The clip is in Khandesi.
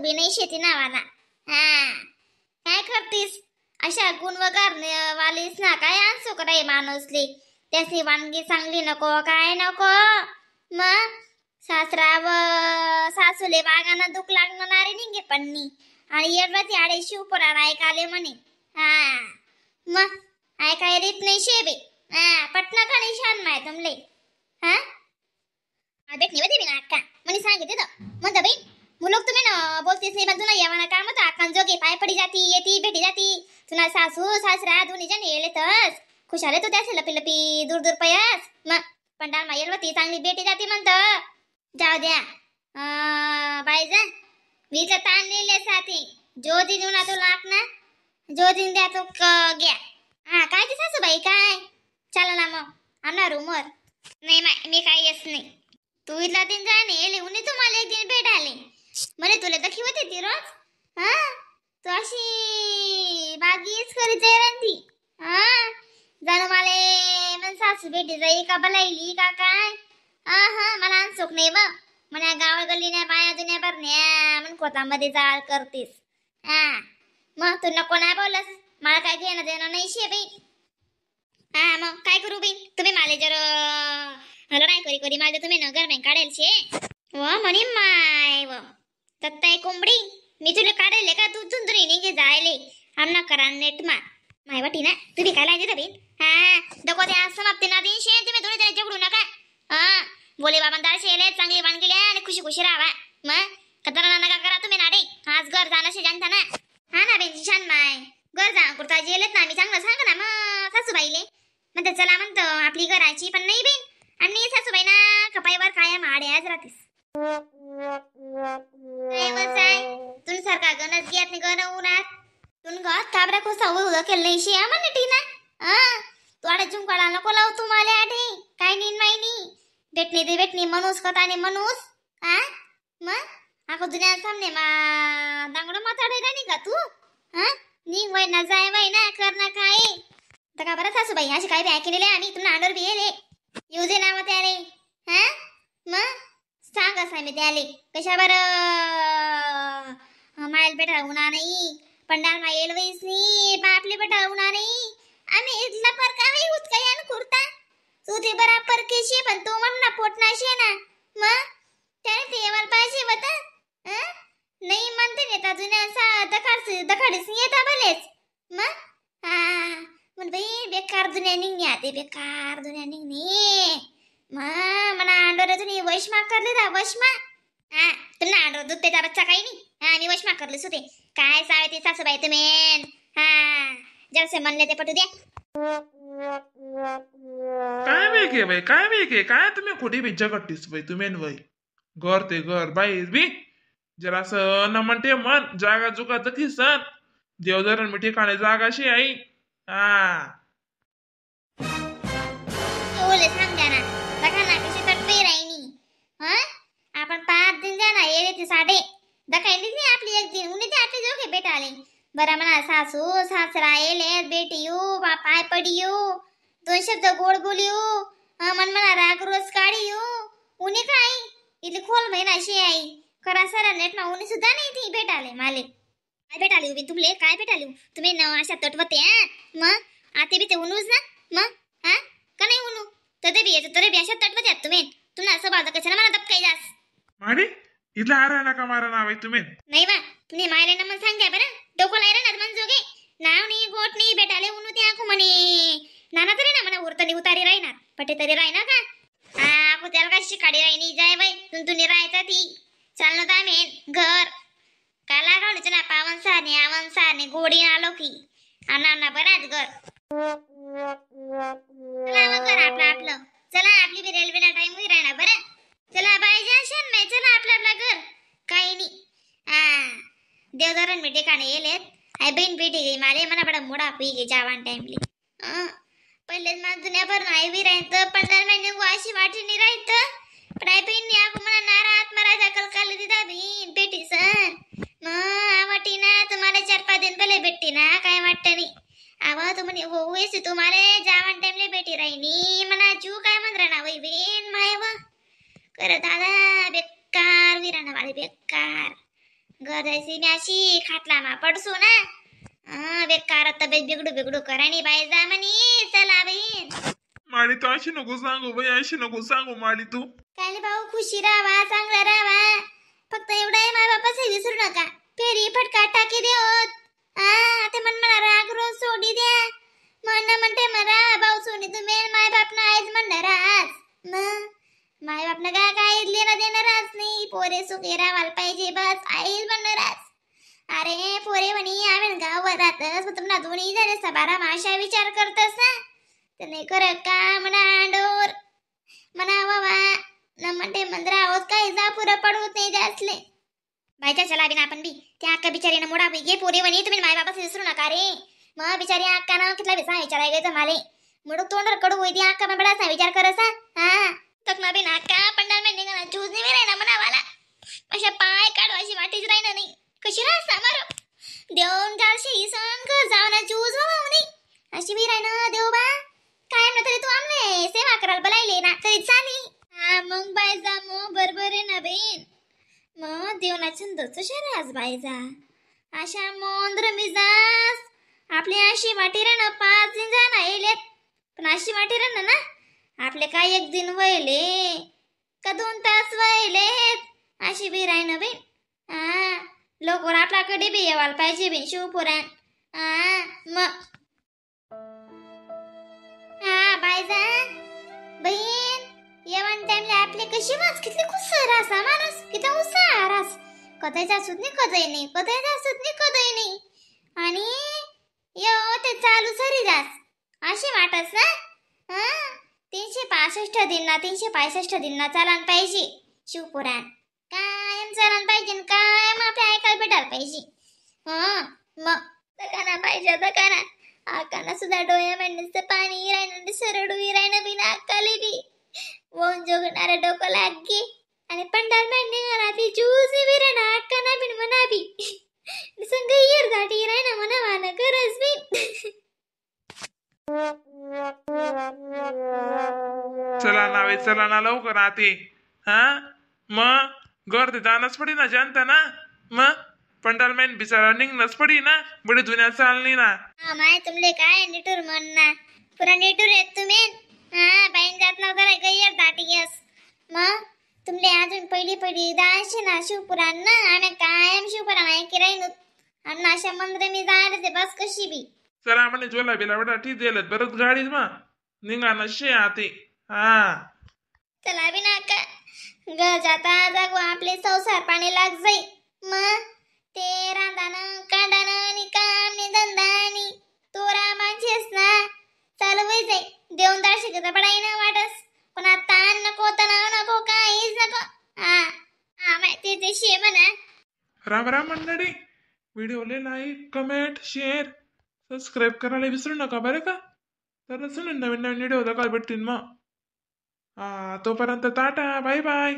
बी नाही शेती नावाला. हा काय करतीस अशा गुण वगैरे वालीस ना काय आणसो का माणूसली त्याची वानगी चांगली नको काय नको. मग सासरा व सासूले वागाना दुख लागणारे निघे पन्नी आणि येडवती आडे शिवपुराण ऐकाले म्हणे. हा मग ऐकाय रीत नाही शेबे. हा पटना का नाही शान माय तुमले. हा भेटणी होती ना अक्का म्हणे सांगितले तर म्हणता बाई मुलोक तुम्ही ना बोलतीस नाही पण तुला येवाना काम होतं अक्कान जोगे पाय पडी जाती येती भेटी जाती तुला सासू सासरा दोन्ही जण येले तस खुशाले तो त्याचे लपी लपी दूर दूर पयास. मग पंडाल मा येलवती चांगली भेटी जाती म्हणत. जाऊ द्या बाई जा मी तर ताण लिहिले साथी जो दिन ना तो लाख ना जो दिन द्या तो घ्या. हा काय ते सासूबाई काय चला ना मग आणा रूमवर. नाही माय मी काय येस नाही तू इथला दिन जा नाही येले उन्ही तुम्हाला एक दिन भेट आले म्हणे तुला तर खिवत येते रोज. हा तू अशी बागीच करीत जाई. हा जाणू मला मन सासू भेटी जाई का बलायली का काय. हा हा मला अनसुक नाही मग म्हण्या गाव गल्लीन्या बाया जुन्या भरण्या म्हण कोतामध्ये जाळ करतीस. हा मग तू नको नाही बोलस मला काय घेणं देणं नाही शे बाई. हा मग काय करू बाई तुम्ही मला जर लढाई करी करी माझं तुम्ही नगर नाही काढेल शे व म्हणे माय व तत्ताय कोंबडी मी तुला काढेल का तू झुंजरी निघे जायले आमना करा नेट मा माय वाटी ना तुम्ही काय लाजे बहीण. हा दको त्या समाप्ती ना देईन तुम्ही दोन्ही जण झगडू नका. हा बोले बाबा दार शेले चांगली वानगिले आणि खुशी खुशी राहा मग कतरा नका करा तुम्ही नाडे आज घर जाणं शे जाणता ना. हा ना बेन छान माय घर जा कुर्ता जेलेत ना मी चांगलं सांग ना मग सासूबाईले म्हणते चला म्हणतो आपली घराची पण नाही बेन आणि सासूबाई ना कपाईवर कायम आड्याच राहतीस. तुन सारखा गणच घेत नाही गण उन्हात तुन घर काबरा कोसा उद केलं नाही शे म्हणे टीना. हा तू आडे झुमकाडा नको लावू तुम्हाला आठे काय नीन माई नी भेटणी ते भेटणी मनुस कथाने मनुस. हा मग अगं जुन्या सामने मा दांगडो माताडे नाही का तू. हा निघ वय ना जाय वय ना कर ना काय तर का बरं सासूबाई अशी काय बी ऐकलेले आम्ही तुम्हाला अंडोर बी येले येऊ दे ना मग त्याले. हा मग सांग असं मी त्याले कशा बरं मायल बेटा उन्हा नाही पंडाल मायल वैस नाही बापले बेटा उन्हा नाही आम्ही इथला परका वही होत काय आणि कुर्ता तू ते बराबर केशी पण तू म्हण ना पोट नाशी ना मग त्याने ते येवायला पाहिजे होत. नाही म्हणते नेता जुन्या सा दखाडस दखाडीस येता भलेच मग. हा म्हण बाई बेकार जुन्या निघणे आते बेकार जुन्या निघणे मग म्हणा अंडोर तुम्ही वशमा करले दा वशमा. हा तुम्हाला अंडोर दूध पेता बच्चा काही नाही. हा मी वशमा करलेच होते काय सावे ते सासूबाई तुम्ही. हा जसे म्हणले ते पटू द्या. काय वेग बाई काय वेग काय तुम्ही खोटी बी झगडतीस बाई तुम्ही बाई घर ते घर बाई बी जरासं न म्हणते मन जागा जुगा तकी सण देवधरण मी ठिकाणी जागाशी आई. हा ओले सांग द्या ना बघा ना कशी तटपी राहिनी. हा आपण 5 दिन द्या ना येले ते साडे दखायलीच नाही आपली एक दिन उन्ही ते आपली जोगे भेट आले बरं म्हणा सासू सासरा येले भेट येऊ पाय पडी येऊ दोन शब्द गोड बोलियू मन म्हणा राग रोज काढी येऊ उन्ही काय इथली खोल महिना अशी आई खरा सरा नेट मा उन्ही सुद्धा नाही ती भेट आले माले काय भेट आली उभी तुमले काय भेट आली तुम्ही न अशा तटवते. मग आते बी ते उनूच ना मग. हा का नाही उनू तर ते बी यायचं तरी बी अशा तटवते तुम्ही तुम्हाला असं बाजू कशाला मला दबकाई जास माडी इथला आरा नका मारा नाव आहे तुम्ही नाही बा तुम्ही मायला ना मग सांगा बरं डोकं लायला ना मन जोगे नाव नाही गोट नाही भेटाले उनू ते आखू म्हणे नाना तरी ना म्हणा उरतनी उतारी राहणार पटे तरी राहणार का. हा आखू त्याला काय शिकाडी राहिनी जाय बाई तुन राहायचा ती चालणं तर आम्ही घर काय लागावलं ना पावन साने आवन साने गोडी आलो की आणा ना बराच घर चला मग घर आपलं आपलं चला आपली बी रेल्वेला टाइम होई राहणार बरं चला बाय जा शन माय चला आपलं आपलं घर काही नाही. हा देवधरण मी ठिकाणी येलेत आई बहीण भेटी गई माले मना बडा मोडा पी गे जावान टाइमली. पहिलेच माझ जुन्या भरून आई बी राहतं पंधरा महिने अशी वाटी नाही राहतं पण आई बहीण मला नारात मराजा कलकाल दिदा बहीण भेटी सर मग आवटी ना तुम्हाला 4-5 दिन पहिले भेटते ना काय वाटतं नाही. आवा तुम्ही हो वेस तुम्हाला जावान टाइमले भेटी राहिनी मना जू काय म्हण राहणार वै बहीण माय व कर दादा बेकार विराना वाले बेकार. घर जायची मी अशी खाटला मा पडसू ना. बेकार तब्येत बिघडू बिघडू करानी बाई जा म्हणी. चला बहीण. माडी तू अशी नको सांगू बाई, अशी नको सांगू माडी तू. काय भाऊ खुशी राहा, चांगला राहा, फक्त एवढं आहे माय बापाचे विसरू नका. फेरी फटका टाकी देवत ते मन मला राग रोज सोडी द्या. मन म्हणते मला भाऊ सोनी तुम्ही माय बापना आईच म्हणणार आज. मग माय बापनं काय काय लेणं देणारच नाही. पोरे सुखी राहायला पाहिजे बस आईच म्हणणार आज. अरे पोरे म्हणी आम्ही गावावर राहतस, मग तुम्हाला दोन्ही झाले सबारा माशा विचार करतस ना. तर नाही करत का म्हणा अंडोर म्हणा बाबा न म्हणते मंदिर आहोत काय जा पुरं पडवत नाही जासले. बायच्या चला बिना आपण बी त्या अक्का बिचारीनं मोडा बाई गे पोरे म्हणी तुम्ही माय बापास विसरू नका रे. मग बिचारी अक्का ना कितला बिसा विचाराय गं माले मोडू तोंडर कडू होई ती अक्का पण बडासा विचार करस. हा तक ना बिना अक्का पंडाल में निघाला चूज नाही राहिना म्हणावाला अशा पाय काढू अशी वाटीच राहिना नाही. कशी राहसा मारो देऊन जाशी सण कर जाऊ ना चूज हो नाही अशी बी राहिना. देव बा काय ना तरी तू आमले सेवा करायला बोलायले ना तरी चाली. हा मग बायजा मग बरोबर आहे ना बहीण. मग देवना छंदच शराज बायजा अशा मोंद्र मिजाज आपली अशी वाटी ना 5 दिन जाणार येलेत पण अशी वाटी ना ना आपले काय 1 दिन वयले का 2 तास वयलेत अशी बी राहिना बहीण. हा लोकवर आपल्याकडे बी यावायला पाहिजे बी शिवपुराण. हा मग हा बायजा बहीण येवान टाइमला आपले कशी वाच किती खुसर असा माणूस किती हुशार अस कदय जासूत नाही कदय नाही कदय जासूत नाही कदय नाही आणि यो ते चालू सरी जास अशी वाटस ना. हा 365 दिन ना 365 दिन ना चालान पाहिजे शिवपुराण कायम चालान पाहिजे कायम आपल्या ऐकायला भेटायला पाहिजे. हा मग दकाना पाहिजे दकाना आकाना सुद्धा डोळ्या नुसतं पाणी राहिनं सरडू राहिनं बिना अक्काले बी वोन जोगणारा डोकं लागी आणि पंडाल मांडणी घराती चूज बी राहणार अक्काना बिन मना बी संग येर दाटी राहिना म्हणा वाना गरज बी. चला ना वे चला ना लवकर आते. हा मग गर्दी जाणंच पडी ना जनता ना. मग पंडाल मॅन बिचारा निघणंच पडी ना बडी जुन्या चालली ना. हा माय तुमले काय निटूर म्हणना पुरा निटूर येत तुम्ही. हा बाईन जात ना जरा गैर दाटी अस मग तुमले अजून पहिली पहिली दाशे ना शिवपुराण ना आम्ही कायम शिवपुराण ऐकी राहिलो आणि अशा मंदिर मी जायला ते बस कशी बी. चला म्हणे झोला बिला बडा ठीक दिलं बरंच गाडीत मग निघा ना शे आते. हा चला बी ना का घर जाता जागो आपले संसार पाणी लाग जाई. मग ते रांदानं कांडानं आणि काम नि धंदानी तोरा माणसेस ना चालू होई जाई देऊन दाशी पडाई ना वाटस पण ताण नको तणाव नको काहीच नको. हा हा माहिती ते शे म्हणा. राम राम मंडळी, व्हिडिओले like comment share subscribe करायला विसरू नका बरं का. तर नवीन नवीन व्हिडिओ दाखवायला भेटतील मग. हा तोपर्यंत tata bye bye.